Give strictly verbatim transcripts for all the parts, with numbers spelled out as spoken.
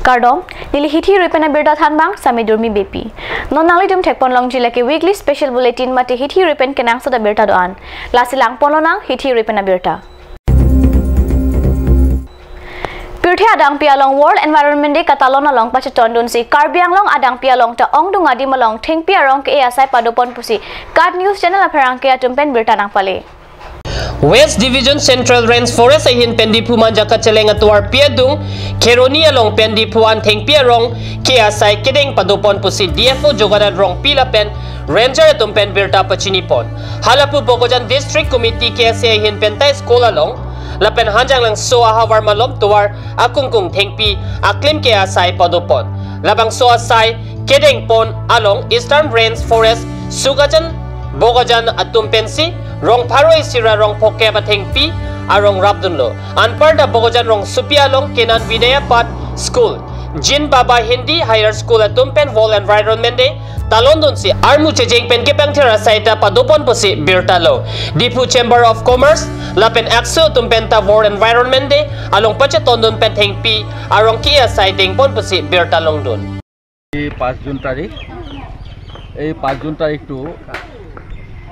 Kardom, neli hithi rui pen abirta thanbang Sami Durmi Beypi. Non nanglitum thekpon longji lake weekly special bulletin mate hithi rui pen kenangsot abirta do-an. Lasi langpon lonang hithi rui pen abirta. Pirthe adangpi along World Environment Day katalon along pachetondunsi Karbi Anglong adangpi along ta ongdung adim along thengpi arong ke-e asai padopon pusi KAT News Channel apherangke atum pen birta nangpale. West Division Central Range Forest ahin pen Diphu Manja kacheleng atovar pi adung Kheroni along pen Diphu an thengpi arong ke-e asai kedeng padopon pusi D F O Jogadan Rongpi lapen Ranger atum pen birta pachinipon. Halapu Bokajan District Committee K S A ahin pen ta school along lapen Hanjanglangso ahavar malom tovar akungkung thengpi aklim ke-e asai padopon. Labangso asai kedengpon along Eastern Range Forest Sugajan Bokajan atum pensi rong pharo isi ra rong phokep athengpi arong rapdunlo. Anparta Bokajan rongsopi along Kenan Vidya Path School, Jin Baba Hindi Higher School atum pen World Environment Day talondunsi armu chejeng pen kepangthir asai ta padopon pusi birta lo. Diphu Chamber of Commerce lapen ACSU atum pen ta World Environment Day along pachetondun pen thengpi arong ke-e asai dengpon pusi birta longdun. এই পাঁচ জুন তাৰিখ, এই পাঁচ জুন তাৰিখটো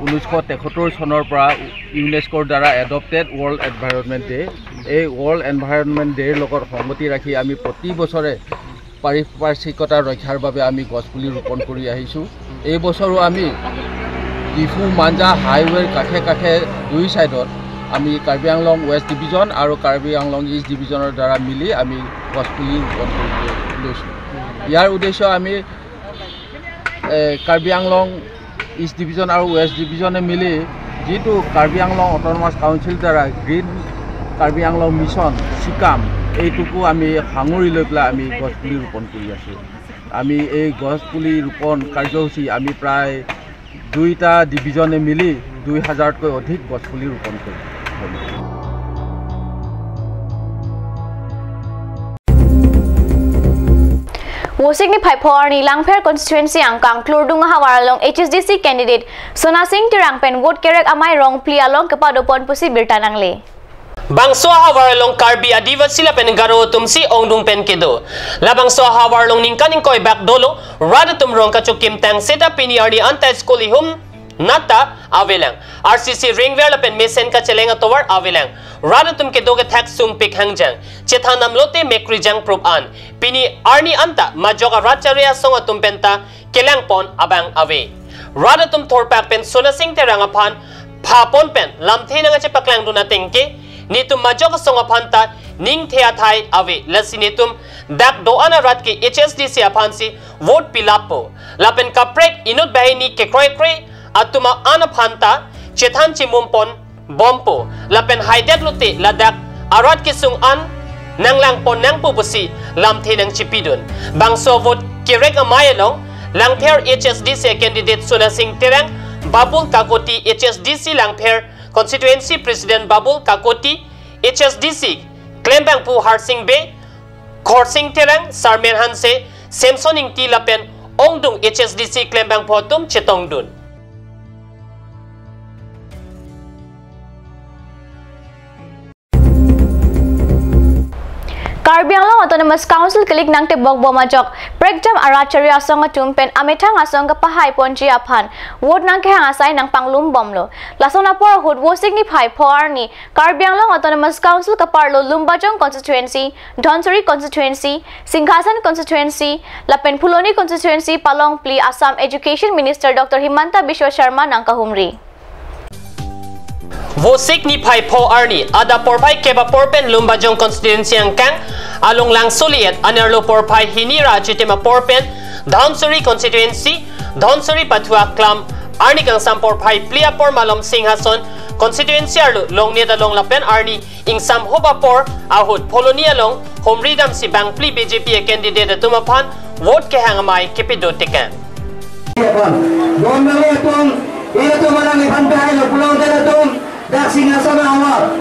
ঊনৈছশ তেসত্তৰ চনৰ পৰা ইউনেস্কোৰ দ্বাৰা এডপ্টেড ৱৰ্ল্ড এনভাইৰনমেণ্ট ডে। এই ৱৰ্ল্ড এনভাইৰনমেণ্ট ডেৰ লগত সংগতি ৰাখি আমি প্ৰতি বছৰে পাৰিপাৰ্শ্বিকতা ৰক্ষাৰ বাবে আমি গছপুলি ৰোপণ কৰি আহিছোঁ। এই বছৰো আমি ডিফু মাঞ্জা হাইৱেৰ কাষে কাষে দুই ছাইডত আমি কাৰ্বি আংলং ৱেষ্ট ডিভিজন আৰু কাৰ্বি আংলং ইষ্ট ডিভিজনৰ দ্বাৰা মিলি আমি গছপুলি ৰোপণ কৰিবলৈ লৈছোঁ। ইয়াৰ উদ্দেশ্য আমি, এ, কাৰ্বি আংলং ইষ্ট ডিভিজন আৰু ৱেষ্ট ডিভিজনে মিলি যিটো কাৰ্বি আংলং অট'নমাছ কাউন্সিল দ্বাৰা গ্ৰীণ কাৰ্বি আংলং মিছন চিকাম, এইটোকো আমি সাঙুৰি লৈ পেলাই আমি গছপুলি ৰোপণ কৰি আছোঁ। আমি এই গছপুলি ৰোপণ কাৰ্যসূচী আমি প্ৰায় দুইটা ডিভিজনে মিলি দুই হাজাৰতকৈ অধিক গছপুলি ৰোপণ কৰিম। Vosik niphai pho arni Langpher constituency angkang Klurdung ahavar along H S D C candidate Sonasing Terang pen vote kerek amei rong phli along kepadopon pusi birta nangle. Bangso ahavar along Karbi, Adivasi lapen Garo atumsi ongdung pen kedo. Labangso ahavar along ningkan ingkoi bak dolo, rat atum rong kachokim tang seta pini arni anta school ihum nata avelang. R C C ringver lapen mesen kacheleng atovar avelang. Rat atum kedo kethak sungpik hangjang. Chethan damlote mekri jangprup an. Pini arni anta majok arat chari asong atum penta kelangpon abang ave. Rat atum thorpak pen Sonasing Terang aphan phapon pen lamthe nangchepaklangdun ateng ke, netum majok asong aphan ta ningthe athai ave, lasi netum dak do-an arat ke H S D C aphansi vote pilappo. Lapen kaprek inut bahini kekroikre atum an aphan ta chethan chimumpon bompo, lapen haidetlote ladak arat kesung an nanglangpon nangpo pusi lamthe nangchipidun. Bangso vote kerek amei along Langpher H S D C candidate Sonasing Terang, Babul Kakoti H S D C Langpher constituency president Babul Kakoti, H S D C klembangpo Harsing Bey, Khorsing Terang, Sarmen Hanse, Samson Ingti lapen ongdung H S D C klembangpo atum chetongdun. Karbi Anglong Autonomous Council kelik nangtebok bom ajok prekjam arat chari asong atum pen amethang asong kapahaiponji aphan vote nangkehang asai nangpanglum bomlo. Lason apor ahut Vosik niphai pho arni Karbi Anglong Autonomous Council kaparlo Lumbajong constituency, Dhansiri constituency, Singhason constituency lapen Phuloni constituency palong phli Assam Education Minister Doctor Himanta Biswa Sharma nangkahumri. Vosik niphai pho arni adap porphai kep apor pen Lumbajong constituency angkang along Langsoli et anerlo porphai hini ra achitim apor pen Dhansiri constituency, Dhansiri pathu aklam, arni kangsam porphai phli apor malom Singhason constituency arlo Longnet along lapen arni ingsam hop apor ahut Phuloni along humri damsi bangphli B J P a candidate atum aphan vote kehang amei kepido tekang. Bon mali atum, ilitum alangliphan pehailo pulote ilitum dak Singhason ahavar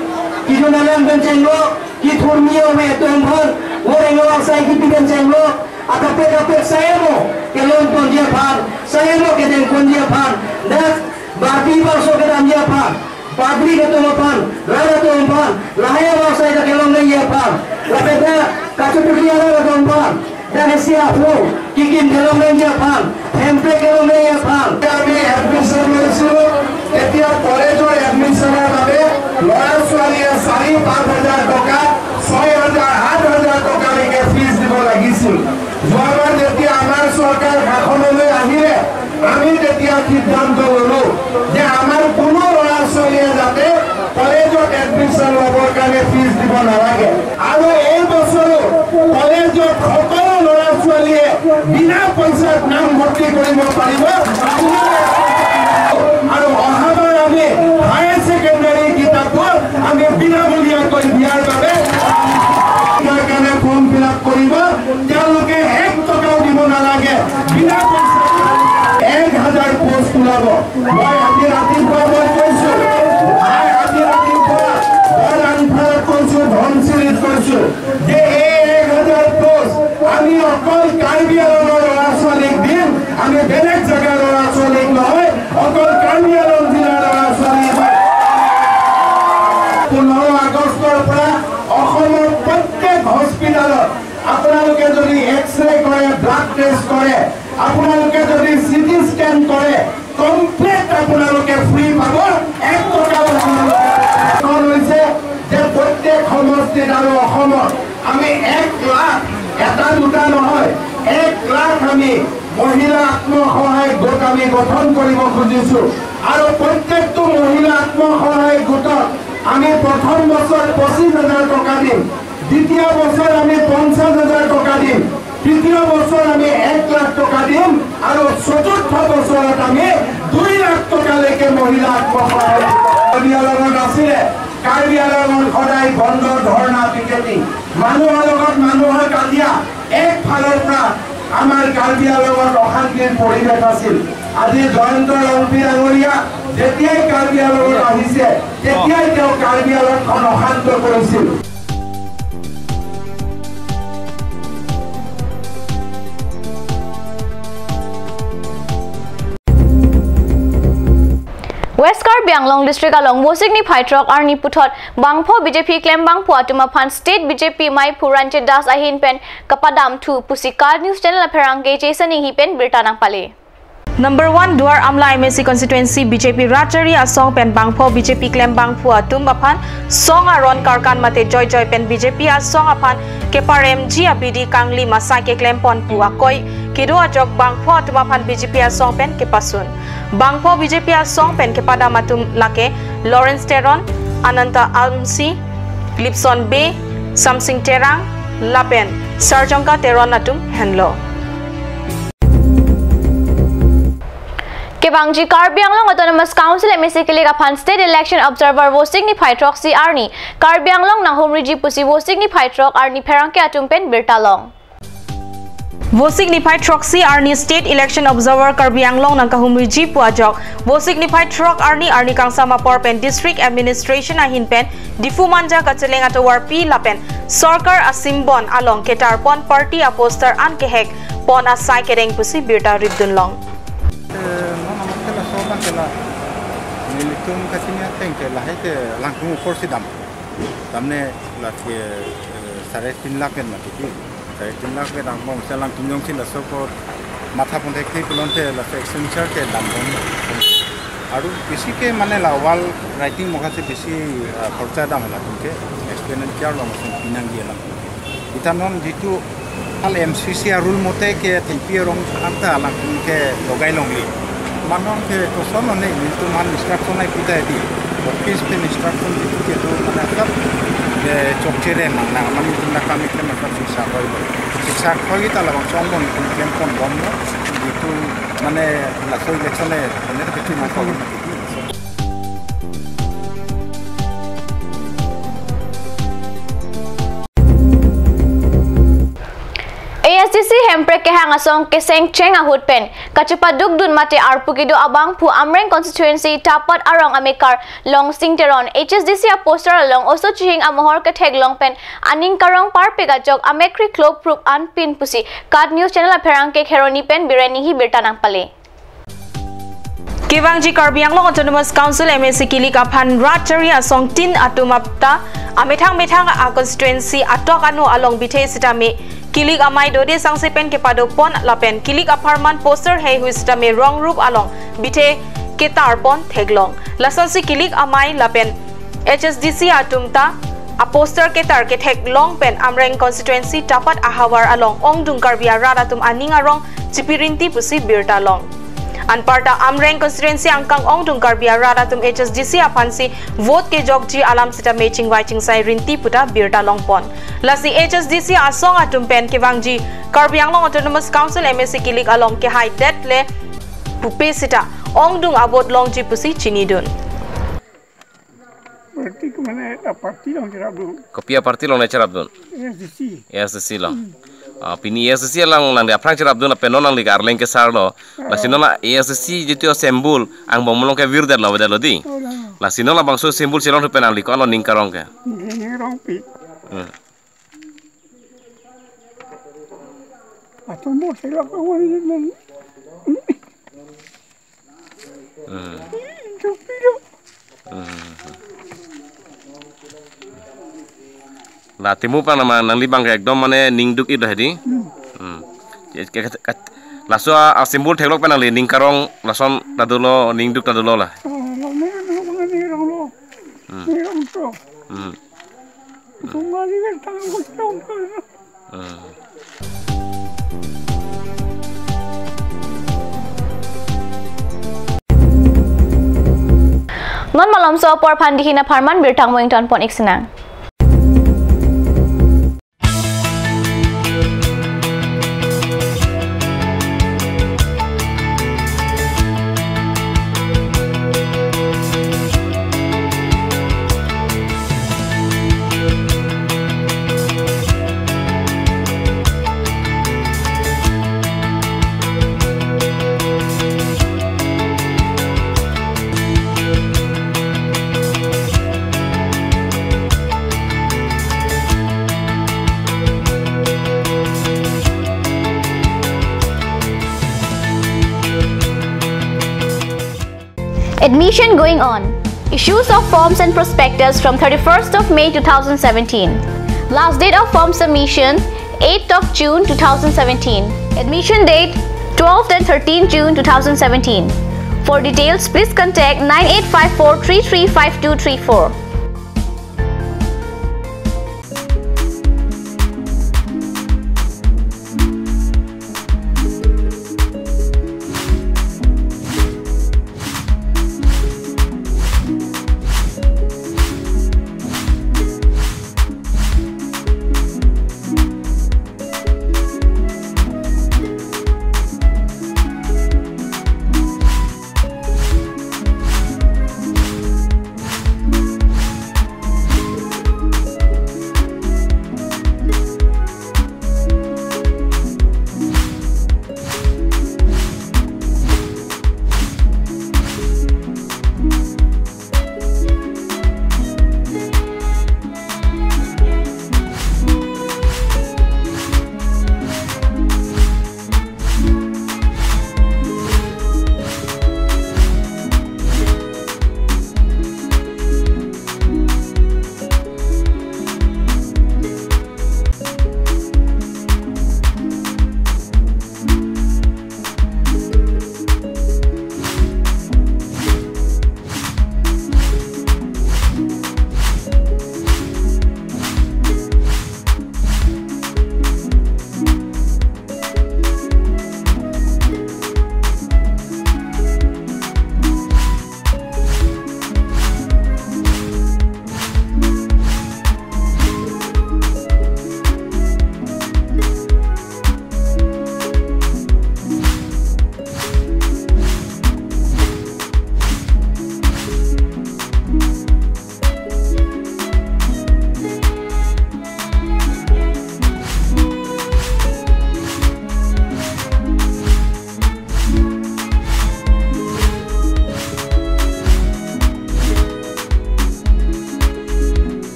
kedun alam pen chenglo, kethurmi ove atum aphan vote englo asai kepi pen chenglo, akaprek akaprek sayamo kelongponji aphan, sayamo kedengponji aphan, dak bati bangso kedamji aphan Public atum aphan, rat atum aphan, lahai awa sai ta kelong nangji aphan, lapen ta kachotuki arat atum aphan, dak isi aphu kikim kelong nangji aphan, hemprek kelong nangji aphan. আমি এডমিশ্যন লৈছিলো, তেতিয়া কলেজৰ এডমিশ্যনৰ বাবে ল'ৰা ছোৱালীয়ে চাৰি পাঁচ হাজাৰ টকা, ছয় হাজাৰ, আঠ হাজাৰ টকালৈকে ফিজ দিব লাগিছিল। যোৱাবাৰ যেতিয়া আমাৰ চৰকাৰ শাসনলৈ আহিলে, আমি তেতিয়া সিদ্ধান্ত ললো যে আমাৰ কোনো ল'ৰা ছোৱালীয়ে যাতে কলেজত এডমিশ্যন ল'বৰ কাৰণে ফিজ দিব নালাগে। আৰু এই বছৰো কলেজত সকলো ল'ৰা ছোৱালীয়ে বিনা পইচাত নামভৰ্তি কৰিব পাৰিব। আৰু অহাবাৰ আমি হায়াৰ ছেকেণ্ডাৰী কিতাপবোৰ আমি বিনামূলীয়াকৈ দিয়াৰ বাবে ইয়াৰ কাৰণে ফৰ্ম ফিল আপ কৰিব। তেওঁলোকে এক টকাও দিব নালাগে, বিনা পইচা এক হাজাৰ পোষ্ট ওলাব। মই আজি ৰাতিপুৱা মই কৈছো, মই আজি ৰাতিপুৱা মই ৰাংফাৰত কৈছো, ধনশিৰিত কৈছো যে এই এক হাজাৰ পোষ্ট আমি অকল কাৰ্বি আংলঙৰ ল'ৰা ছোৱালীক দিম, আমি বেলেগ জেগাৰ ল'ৰা ছোৱালীক নহয়, অকল কাৰ্বি আংলং জিলাৰ ল'ৰা ছোৱালীক। পোন্ধৰ আগষ্টৰ পৰা অসমৰ প্ৰত্যেক হস্পিটেলত আপোনালোকে যদি এক্স-ৰে কৰে, ব্লাড টেষ্ট কৰে, আপোনালোকে যদি চিটি স্কেন কৰে, কমপ্লিট আপোনালোকে ফ্ৰী পাব, এক টকাও আপোনালোকে। কোৱা হৈছে যে প্ৰত্যেক সমষ্টিত আৰু অসমত আমি এক লাখ, এটা দুটা নহয়, এক লাখ আমি মহিলা আত্মসহায়ক গোট আমি গঠন কৰিব খুজিছো। আৰু প্ৰত্যেকটো মহিলা আত্মসহায়ক গোটত আমি প্ৰথম বছৰ পঁচিছ হাজাৰ টকা দিম, দ্বিতীয় বছৰ আমি পঞ্চাশ হাজাৰ টকা দিম, তৃতীয় বছৰ আমি এক লাখ টকা দিম আৰু চতুৰ্থ বছৰত আমি দুই লাখ টকালৈকে মহিলা আত্মসহায়ক গোটৰ কাৰ্বি আংলঙত আছিলে। কাৰ্বি আংলঙত সদায় বন্ধ, ধৰ্ণা, পিকেটিং, মানুহৰ লগত মানুহৰ কাজিয়া। এক ফালৰ পৰা আমাৰ কাৰ্বি আংলঙত অশান্তিৰ পৰিৱেশ আছিল। আজি জয়ন্ত ৰংপি ডাঙৰীয়া যেতিয়াই কাৰ্বি আংলঙত আহিছে, তেতিয়াই তেওঁ কাৰ্বি আংলঙখন অশান্ত কৰিছিল। West Karbi Anglong District along Vosik niphai throk arni puthot bangpho B J P klembangpo atum aphan State B J P maiphu Ranjit Das ahin pen kapadam thu pusi KAT News Channel apherangke Jason Enghi pen birta nangpale. Number one Duar Amla M A C constituency B J P rat chari asong pen bangpho B J P klembangpo atum aphan song aron karkan mate joijoi pen B J P asong aphan keparemji abidi kangli masai keklempon pu akoi kedo ajok bangpho atum aphan B J P asong pen kepasun. Bangpho B J P asong pen kepadam atum lake Lawrence Teron, Ananta Amsi, Gleepson Bey, Samsing Terang lapen Sarjongka Teron atum henlo. Kevangji Karbi Anglong Autonomous Council M A C kilik aphan State Election Observer Vosik niphai throksi arni Karbi Anglong nanghumriji pusi Vosik niphai throk arni pherangke atum pen birta long. Vosik niphai throksi arni State Election Observer Karbi Anglong nangkahumriji pu ajok Vosik niphai throk arni, arni kangsam apor pen District Administration ahin pen Diphu Manja kacheleng atovarpi lapen sorkar a-symbol along ketarpon party a-poster an kehek pon asai kedeng pusi birta ripdun long. Eh, non amat ke laso abang ke la nelitum kachini ateng ke lahai ke langkung apor si dam. Damne la ke, eh, sare tin lakh pen mati di. Sare tin lakh pen dambom, si alangtum jongsi laso apor matha pon thekthe pulote laso expenditure ke dambom. Aru besi ke mane la wall writing mokha si besi, eh, khorcha dam alangtum ke expenditure along si pinangji alam. Ita non jitu hal M C C a-rule mote ke thengpi arong anta alangtum ke dogai longli. Mane ke koson mane nelitum aphan instruction ai pita di. Office pen instruction jitu kedo mane sab ke chokche re nang nang mane nelitum akam ke mane sab siksa koi lo. Siksa koi ta labangso angbong nelitum klem ponbomlo. Jitu mane laso election e mane ketu nangkok. A S D C hemprek kehang asong keseng cheng ahut pen kachepadukdun mate arpu kedo abangphu Amreng constituency Tapat arong amekar Longsing Teron H S D C a-poster along oso chihing amohor kethek long pen aning karong parpik ajok amek kri kloprup an pin pusi KAT News Channel apherangke Kheroni pen Biren Enghi birta nangpale. Kevangji Karbi Anglong Autonomous Council M A C kilik aphan rat chari asong tin atum apta amethang methang a constituency atok ano along bithe sitame kilik amei dode sangse pen kepado pon lapen kilik apharman poster heihui sitame rong rup along bithe ketar pon theklong. Lasonsi kilik amei lapen H S D C atum ta a poster ketar kethek long pen Amreng constituency Tapat ahavar along ongdung Karbi arat atum aning arong chipirinti pusi birta long. Anparta Amreng constituency angkang ongdung Karbi arat atum H S D C aphansi vote kejokji alam sitame chingvai chingsai rinti puta birta long pon. Lasi H S D C asong atum pen kevangji Karbi Anglong Autonomous Council M A C kilik along kehai det le pupe sita ongdung a vote longji pusi chinidun. Party ke mane a party along cherapdun. Kopi a party along ne cherapdun? A S D C. A S D C along. Ah, pini A S D C along nangli aphrang cherapdun lapen non nangli ke Arleng kesar lo. Lasi non A S D C jitu symbol angbong along ke virdetlo, avedetlo di. Oh, dah. Lasi non labangso symbol chelongthu pen nangli ko-an lo ning karong ke? Ning karong pi. Hmm. Atum bo selok ko wani men. Hmm. Duk pilo. Hmm. La timu pang nama nangli abang ke ekdom mane ning duk-ik do hedi. Hmm. Hmm. Ke, ke, ke, laso a, a symbol theklok pen nangli ning karong lason ta dolo, ning duk ta dolo la. Oh, lo ning, lo ning, ning karong lo. Hmm. Ning karong to. Hmm. Tung kali kan tangan ko tong ko. Hmm. Non malomso apor aphan dihin apharman birta mo ington pon-ik sinang. Admission going on. Issues of forms and prospectus from thirty-first of May two thousand seventeen. Last date of form submission, eighth of June two thousand seventeen. Admission date, twelfth and thirteenth June two thousand seventeen. For details, please contact nine eight five four three three five two three four.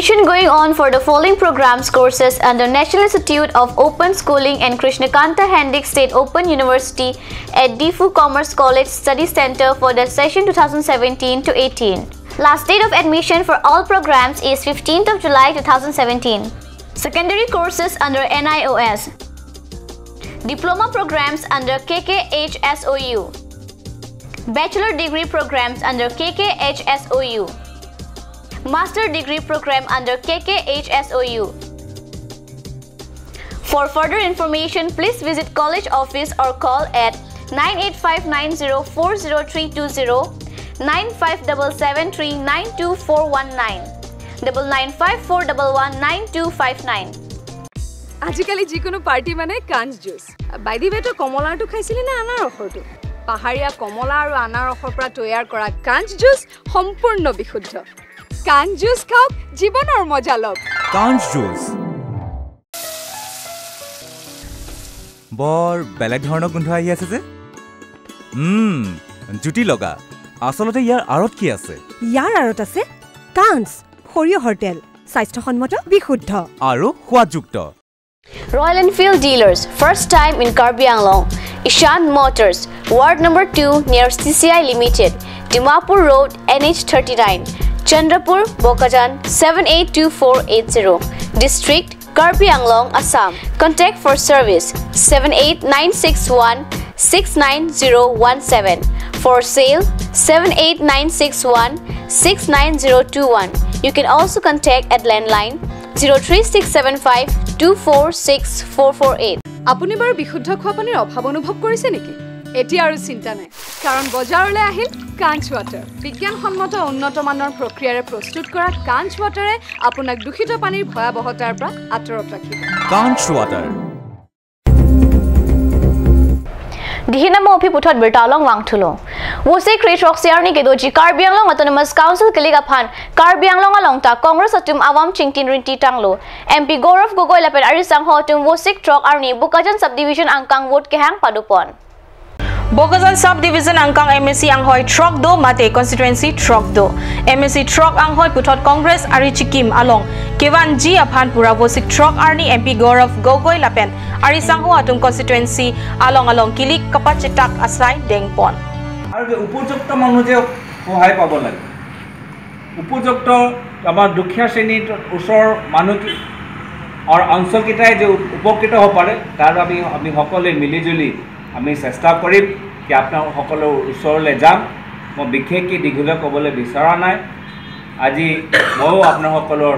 Admission going on for the following programs courses under National Institute of Open Schooling and Krishnakanta Hendick State Open University at Diphu Commerce College Study Center for the session two thousand seventeen to eighteen. Last date of admission for all programs is fifteenth of July two thousand seventeen. Secondary courses under N I O S. Diploma programs under K K H S O U. Bachelor degree programs under K K H S O U. Master degree program under K K H S O U. For further information, please visit college office or call at nine eight five nine zero four zero three two zero, nine five double seven three nine two four one nine, double nine five four double one nine two five nine. আজিকালি যিকোনো পাৰ্টি মানে কাঞ্চ জুচ। বাইদেৱেতো কমলাৰটো খাইছিলে নে আনাৰসৰটো? পাহাৰীয়া কমলা আৰু আনাৰসৰ পৰা তৈয়াৰ কৰা কাঞ্চ জুচ সম্পূৰ্ণ বিশুদ্ধ। কাঞ্চ জুচ খাওক, জীৱনৰ মজা লওক। কাঞ্চ জুচ। বৰ বেলেগ ধৰণৰ গোন্ধ আহি আছে যে। উম, জুতি লগা। আচলতে ইয়াৰ আঁৰত কি আছে? ইয়াৰ আঁৰত আছে কাঞ্চ, সৰিয়হৰ তেল, স্বাস্থ্যসন্মত, বিশুদ্ধ আৰু সোৱাদযুক্ত। Royal Enfield Dealers, first time in Karbi Anglong. Ishan Motors, Ward number two near C C I Limited, Dimapur Road, N H thirty-nine, Chandrapur, Bokajan, seven eight two four eight zero. District, Karbi Anglong, Assam. Contact for service, seven eight nine six one six nine zero one seven. For sale, seven eight nine six one six nine zero two one. You can also contact at landline zero three six seven five two four six four four eight. আপুনি বাৰু বিশুদ্ধ খোৱা পানীৰ অভাৱ অনুভৱ কৰিছে নেকি? এতিয়া আৰু চিন্তা নাই, কাৰণ বজাৰলৈ আহিল কাঞ্চ ৱাটাৰ। বিজ্ঞানসন্মত উন্নত মানৰ প্ৰক্ৰিয়াৰে প্ৰস্তুত কৰা কাঞ্চ ৱাটাৰে আপোনাক দূষিত পানীৰ ভয়াৱহতাৰ পৰা আঁতৰত ৰাখিব। কাঞ্চ water. Dihinamo aphi puthot birta along vangthulo. Vosik kre-throksi arni kedoji Karbi Anglong Autonomous Council kilik aphan Karbi Anglong along ta Congress atum avam chingtin rinti tanglo. M P Gaurav Gogoi lapen ari sangho atum Vosik throk arni Bokajan Subdivision angkang vote kehang padopon. Bokajan Subdivision angkang M A C anghoi throk do mate constituency throk do. M A C throk anghoi puthot Congress ari chikim along kevanji aphan pura Vosik throk arni M P Gaurav Gogoi lapen ari sangho atum constituency along along kilik kapachetak asai dengpon. আৰু যে উপযুক্ত মানুহ যে সহায় পাব লাগে, উপযুক্ত আমাৰ দুখীয়া শ্ৰেণীৰ ওচৰৰ মানুহ কি-, আৰু অঞ্চলকেইটাই যে উপকৃত হ'ব পাৰে, তাৰ বাবে আমি সকলোৱে মিলিজুলি আমি চেষ্টা কৰিম কি আপোনালোক সকলৰ ওচৰলৈ যাম। মই বিশেষকৈ দীঘলীয়া ক'বলৈ বিচৰা নাই। আজি ময়ো আপোনালোকসকলৰ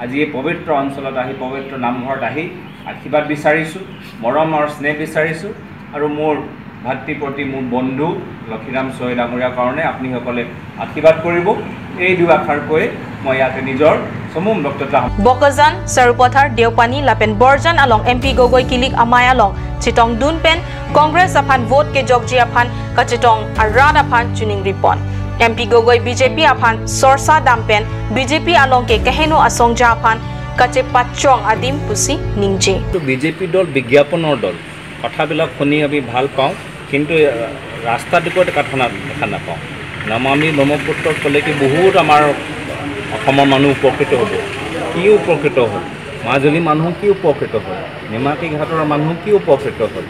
আজি এই পবিত্ৰ অঞ্চলত আহি, পবিত্ৰ নামঘৰত আহি আশীৰ্বাদ বিচাৰিছোঁ, মৰম আৰু স্নেহ বিচাৰিছোঁ। আৰু মোৰ ভাতৃ প্ৰতি মোৰ বন্ধু লক্ষীৰাম চৈ ডাঙৰীয়াৰ কাৰণে আপুনি সকলোৱে আশীৰ্বাদ কৰিব। এই দুআষাৰ কৈ মই ইয়াতে নিজৰ চমু বক্তব্য সাম- Bokajan, Sarupathar, Deopani lapen Borjan along M P Gogoi kilik amei along chetongdun pen Congress aphan vote kejokji aphan kachetong arat aphan chuning ripon. M P Gogoi B J P aphan sorsa dam pen B J P along ke kaheno asongja aphan kachepachong adim pusi ningje. তো বিজেপি দল বিজ্ঞাপনৰ দল। কথাবিলাক শুনি আমি ভাল পাওঁ, কিন্তু, এ, ৰাস্তাত একো এটা কথা না-, দেখা নাপাওঁ। নমামি ব্ৰহ্মপুত্ৰত ক'লে কি বহুত আমাৰ অসমৰ মানুহ উপকৃত হ'ব। কি উপকৃত হ'ল? মাজুলী মানুহ কি উপকৃত হ'ল? নিমাতী ঘাটৰ মানুহ কি উপকৃত হ'ল?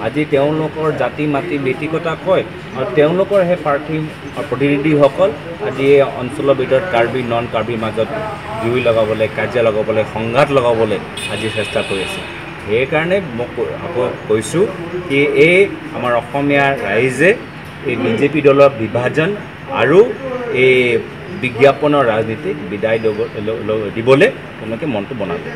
আজি তেওঁলোকৰ জাতি মাটি বেটিকতা কয় আৰু তেওঁলোকৰ সেই প্ৰাৰ্থী প্ৰতিনিধিসকল আজি এই অঞ্চলৰ ভিতৰত কাৰ্বি, নন কাৰ্বিৰ মাজত জুই লগাবলৈ, কাজিয়া লগাবলৈ, সংঘাত লগাবলৈ আজি চেষ্টা কৰি আছে। সেইকাৰণে মই কৈ-, আকৌ কৈছোঁ কি এই আমাৰ অসমীয়া ৰাইজে এই বিজেপি দলৰ বিভাজন আৰু এই বিজ্ঞাপনৰ ৰাজনীতিক বিদায় ল'ব-, ল-, ল-, দিবলৈ তেওঁলোকে মনটো বনালে।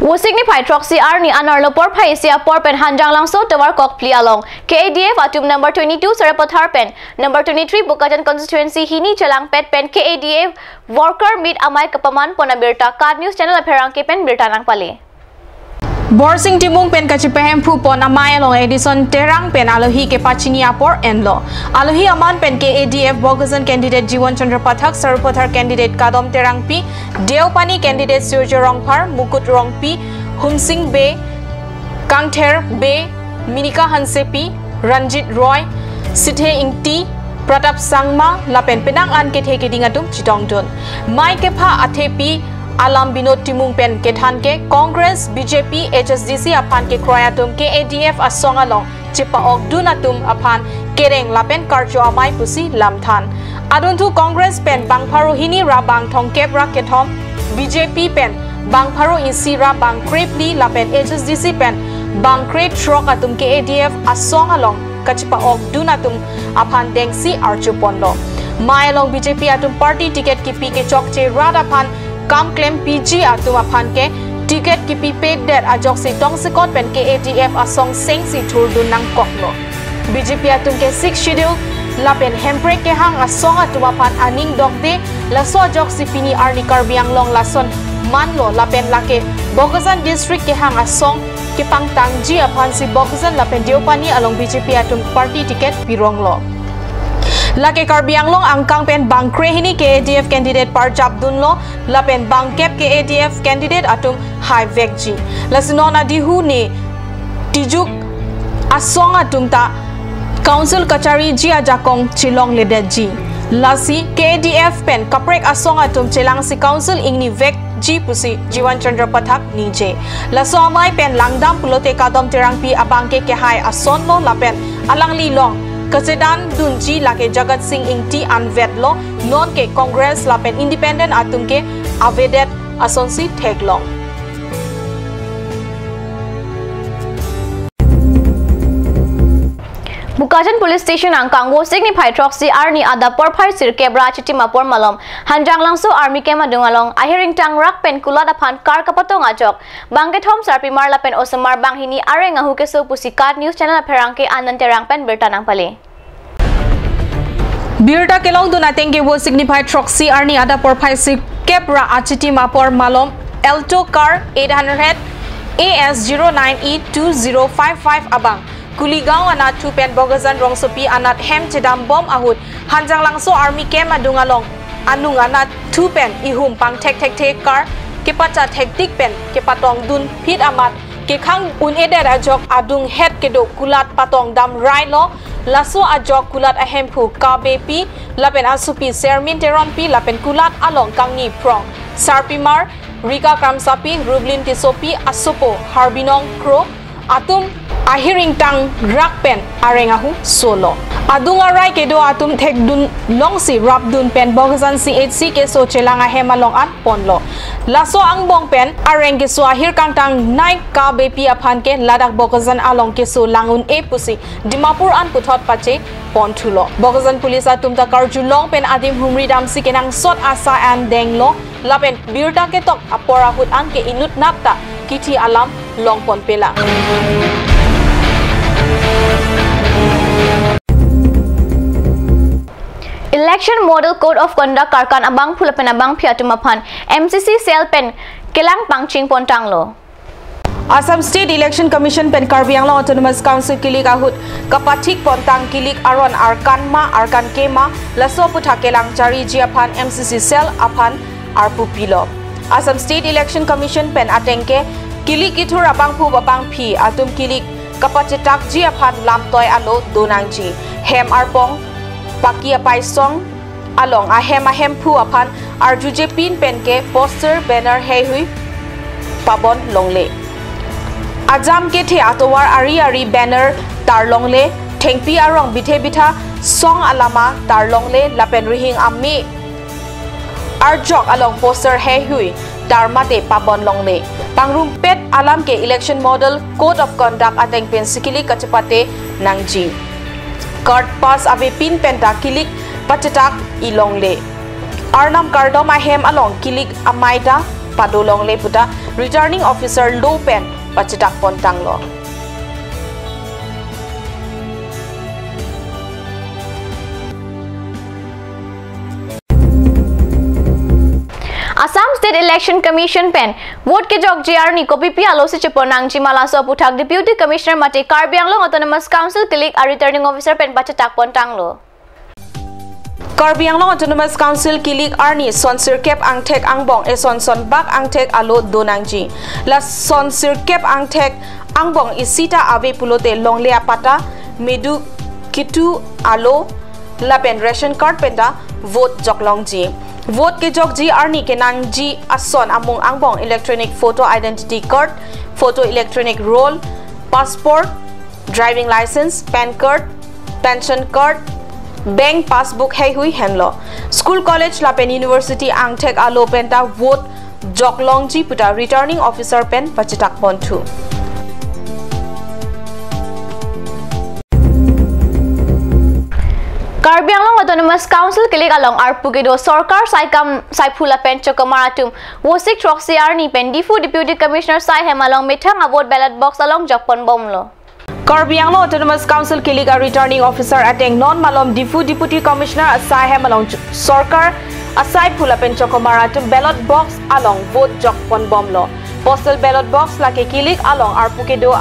Vosik niphai throksi arni anerlo porphai isi apor pen Hanjanglangso tovar kokphli along K A D F atum number twenty-two Sarupathar pen number twenty-three Bokajan constituency hini chelangpet pen K A D F worker meet amei kapamanpon abirta KAT News Channel apherangke pen birta nangpale. Borsing Timung pen kachepahemphupon amei along Edison Terang pen alohi kepachini apor enlo. Alohi aman pen K A D F Bokajan candidate Jiwan Chandra Pathak, Sarupathar candidate Kadom Terangpi, Deopani candidate Surjo Rongphar, Mukut Rongpi, Humsing Bey, Kangther Bey, Minika Hansepi, Ranjit Roy, Sithe Ingti, Pratap Sangma lapen penang an kethe keding atum chetongdun. Mai kepha athepi alam Binod Timung pen kethan ke Congress, B J P, H S D C aphan kekroi atum K A D F asong along chepa-okdun atum aphan kereng lapen karcho amei pusi lamthan. Adunthu Congress pen bang pharo hini ra bang thomkep ra kethom, B J P pen bang pharo isi ra bang krephli lapen H S D C pen bang krethrok atum K A D F asong along kachepa-okdun atum aphan dengsi arjuponlo. Mai along B J P atum party ticket kipi kechokche rat aphan kam klempiji atum aphan ke ticket kipipedet ajoksi tongsekot pen K A D F asong sengsi thurdun nangkoklo. B J P atum ke Sixth Schedule lapen Hemprek kehang asong atum aphan aning dokde, laso ajoksi pini arni Karbi Anglong lason manlo lapen lake Bokajan District kehang asong kepangtangji aphansi Bokajan lapen Deopani along B J P atum party ticket pironglo. Lake Karbi Anglong angkang pen bang krehini K A D F candidate parjapdunlo lapen bangkep K A D F candidate atum haivekji. Lasi non adihu ne tijuk asong atum ta Council kachariji ajakong chelongledetji. Lasi K A D F pen kaprek asong atum chelangsi Council ingnivekji pusi Jiwan Chandra Pathak ningje. Laso amei pen langdam pulote Kadom Terangpi abang ke kehai asonlo lapen alangli along kachedandunji lake Jagat Sing Engti anvetlo, nonke Congress lapen Independent atum ke avedet asonsi theklong. Bokajan Police Station angkang Vosik niphai throksi arni adap porphai sirkep ra achitim apor malom Hanjanglangso Army Camp adung along ahir ingtang rak pen kulat aphan car kapatong ajok bang kethom sarpimar lapen osomar bang hini areng ahu keso pusi KAT News Channel apherangke Anand Terang pen birta nangpale. Birta kelongdun ateng ke Vosik niphai throksi arni adap porphai sirkep ra achitim apor malom Alto car eight hundred A S zero nine E two zero five five abang Kuligaon anatthu pen Bokajan rongsopi anat hem chedambom ahut Hanjanglangso Army Camp adung along anung anatthu pen ihum pangthek thekthe car kepacha thekdik pen kepatongdun phit amat kekhang un-edet ajok adung het kedo kulat patong damrailo. Laso ajok kulat ahemphu K B P lapen asopi Sermin Teronpi lapen kulat along kangni prong sarpimar Rika Kramsapi, Rublin Tissopi, asopo Harbinong Kro atum ahir ingtang rak pen areng ahu solo. Adung arai kedo atum thekdun longsi rapdun pen Bokajan C H C keso chelang ahem along an ponlo. Laso angbong pen areng keso ahir kangtang nai K B P aphan ke ladak Bokajan along keso lang un-e pusi Dimapur an puthot pache ponthulo. Bokajan police atum ta karjulong pen adim humri damsi kenangsot asai an denglo lapen birta ketok apor ahut anke inutnat ta kithi alam longpon pela. Election Model Code of Conduct karkan abangphu lapen abangpi atum aphan M C C cell pen kelang pangching pontanglo. Assam State Election Commission pen Karbi Anglong Autonomous Council kilik ahut kapathik pontang kilik aron arkan ma arkan kema laso aputhak kelang chariji aphan M C C cell aphan arpu pilo. Assam State Election Commission pen ateng ke kilik kithur abangphu abangpi atum kilik kapachetakji aphan lamtoi alo donangji. Hem arpong paki apaisong along ahem ahemphu aphan arjujepin pen ke poster banner heihui pabon longle. Ajam kethe atovar ari ari banner tar longle, thengpi arong bithe bitha song alama tar longle lapen rihing ame arjok along poster heihui tar mate pabon longle. Pangrumpet alam ke Election Model Code of Conduct ateng pensi kilik kachepate nangji. Card pass avepin penta kilik pachetak ilongle. Arnam kardom ahem along kilik amei ta pado longle puta Returning Officer lo pen pachetak pontanglo. Assam State Election Commission pen vote kejokji arni kopipi alosi chepon nangji ma laso aputhak Deputy Commissioner mate Karbi Anglong Autonomous Council kilik a Returning Officer pen pachetak pontanglo. Karbi Anglong Autonomous Council kilik arni son sirkep angthek angbong eson son bak angthek alo donangji. La son sirkep angthek angbong isita ave pulote longle apata medu kitu alo lapen ration card penta vote joklongji. Vote kejokji arni kenangji ason amung angbong electronic photo identity card, photo electronic roll, passport, driving license, PAN card, pension card, bank passbook heihui henlo. School, college lapen university angthek alo penta vote joklongji puta returning officer pen pachitak ponthu. Karbi Anglong Autonomous Council kilik along arpu kedo sorkar saikam saiphu lapen chokomar atum Vosik throksi arni pen Diphu Deputy Commissioner saihem along methang a-vote ballot box along jokponbomlo. Karbi Anglong Autonomous Council kilik a-returning officer ateng non malom Diphu Deputy Commissioner asaihem along ch-, sorkar asaiphu lapen chokomar atum ballot box along vote jokponbomlo. Postal ballot box lake kilik along arpu kedo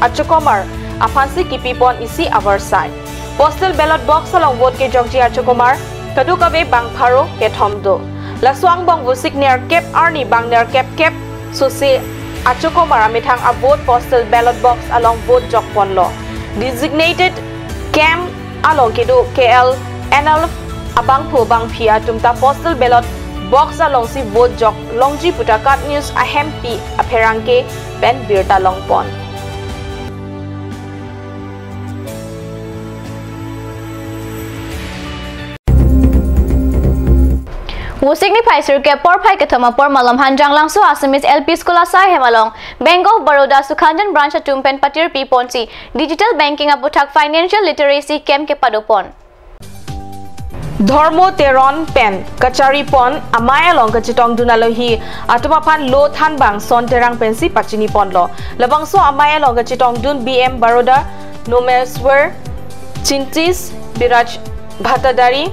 achokomar aphansi kipipon isi avarsai. Postal ballot box along vote kejokji achokomar kadokave bang pharo kethom do. Laso angbong Vosik nerkep arni bang nerkep kep sose achokomar amethang a-vote postal ballot box along vote jokponlo. Designated camp along kedo K L N L F abangphu bangphi atum ta postal ballot box alongsi vote joklongji puta KAT News ahempi apherangke pen birta longpon. Vosik niphai sirkep porphai kethom apor malom Hanjanglangso Assamese L P School asaihem along Bank of Baroda Sukhanjan branch atum pen patirpiponsi digital banking aputhak financial literacy camp kepadopon. Dhormo Teron pen kacharipon amei along kachetongdun alohi atum aphan lo thanbang Son Terang pensi pachiniponlo. Labangso amei along kachetongdun B M Baroda Nomeswar Chintis, Biraj Bhattadari,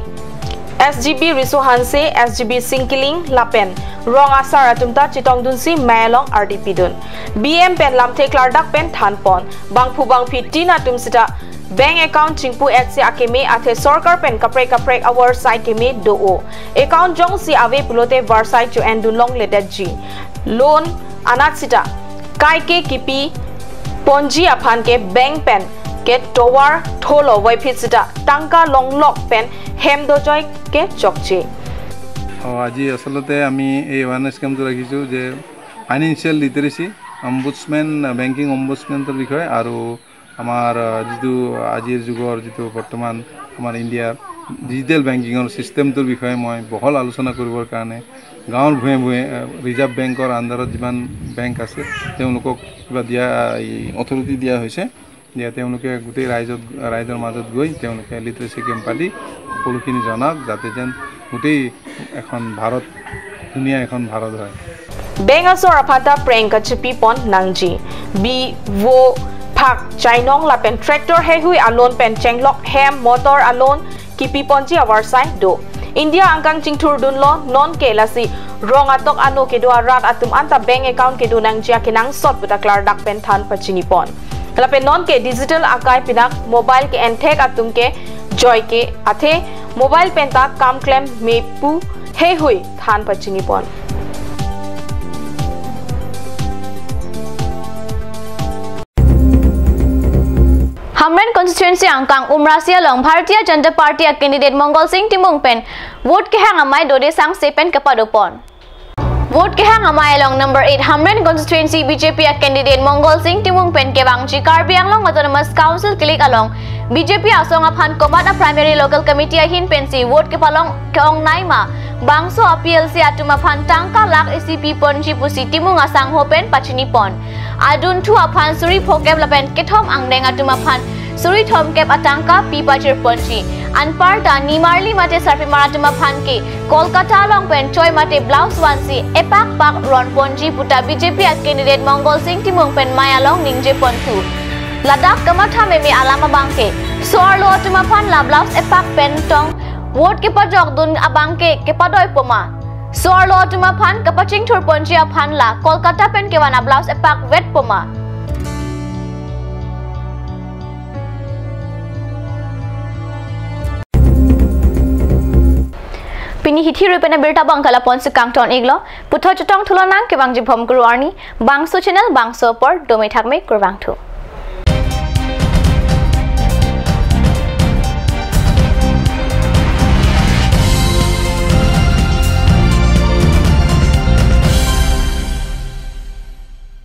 S G B Riso Hanse, S G B Singkiling lapen rong asar atum ta chetongdunsi mei along ardi pidun. B M pen lamthe klardak pen thanpon. Bangphu bangphi tin atum sita bank account chingpu etsi akeme athe sorkar pen kaprek kaprek avarsai keme do-o. Account jongsi ave pulote varsai cho-endun longledetji. Loan anat sita kaike kipiponji aphan ke bank pen ke tovar tholo voiphit sita tangka longlok pen hem dojoi ke chokche. অ, আজি আচলতে আমি এই এৱাৰনেছ কেম্পটো ৰাখিছোঁ যে ফাইনেন্সিয়েল লিটাৰেচি, অম্বুডছমেন, বেংকিং অম্বুডছমেনৰ বিষয়ে আৰু আমাৰ, আ, যিটো আজিৰ যুগৰ যিটো বৰ্তমান আমাৰ ইণ্ডিয়াৰ ডিজিটেল বেংকিঙৰ ছিষ্টেমটোৰ বিষয়ে মই বহল আলোচনা কৰিবৰ কাৰণে গাঁৱৰ ভূঞে ভূঞে, আ, ৰিজাৰ্ভ বেংকৰ আণ্ডাৰত যিমান বেংক আছে তেওঁলোকক কিবা দিয়া, এই অথৰিটি দিয়া হৈছে। দিয়া তেওঁলোকে গোটেই ৰাইজত, ৰাইজৰ মাজত গৈ তেওঁলোকে লিটাৰেচি কেম্প পাতি সকলোখিনি জনাওক, যাতে যেন গোটেই এখন ভাৰত, ধুনীয়া এখন ভাৰত হয়। Bank asor aphan ta preng kachepipon nangji. Bivo phak chainong lapen tractor heihui a-loan pen chenglok hem motor a-loan kipiponji avarsai do. India angkang chingthurdunlo nonke, lasi rong atok ano kedo arat atum anta bank account kedo nangji akenangsot puta klardak pen than pachinipon. Lapen nonke digital akai pinak mobile ke-enthek atum ke joike athe mobile penta kam klem mepu heihui than pachinipon. Hamren constituency angkang Umrasi along Bharatiya Janata Party a-candidate Mongol Sing Timung pen vote kehang amei Dode Sangse pen kepadopon. Vote kehang amei along number eight Hamren constituency B J P a-candidate Mongol Sing Timung pen kevangji Karbi Anglong Autonomous Council kilik along B J P asong aphan komat a-primary local committee ahin pensi vote kepalong ke-ong naima, bangso a-P L C atum aphan tangka lakh isi piponji pusi Timung asangho pen pachinipon. Adunthu aphan suri phokep lapen kethom angdeng atum aphan suri thomkep atangka pi pajirponji. Anparta nimarli mate sarpimar atum aphan ke Kolkata along pen choi mate blouse vansi epakpak ronponji puta B J P a-candidate Mongol Sing Timung pen mei along ningjeponthu. Ladak kamatha meme alam abangke so-arlo atum aphan la blouse epak pen tong vote kepajokdun abangke kepadoipoma. So-arlo atum aphan kapachingthurponji aphan la Kolkata pen kevan a-blouse epak vetpoma. Pini hithi rui pen abirta abangke lapu-ansi kangton iklo, puthot chetongthu lonang kevangji Bhomkuru arni, bangso channel bangso apor dome thakme, kurvangthu.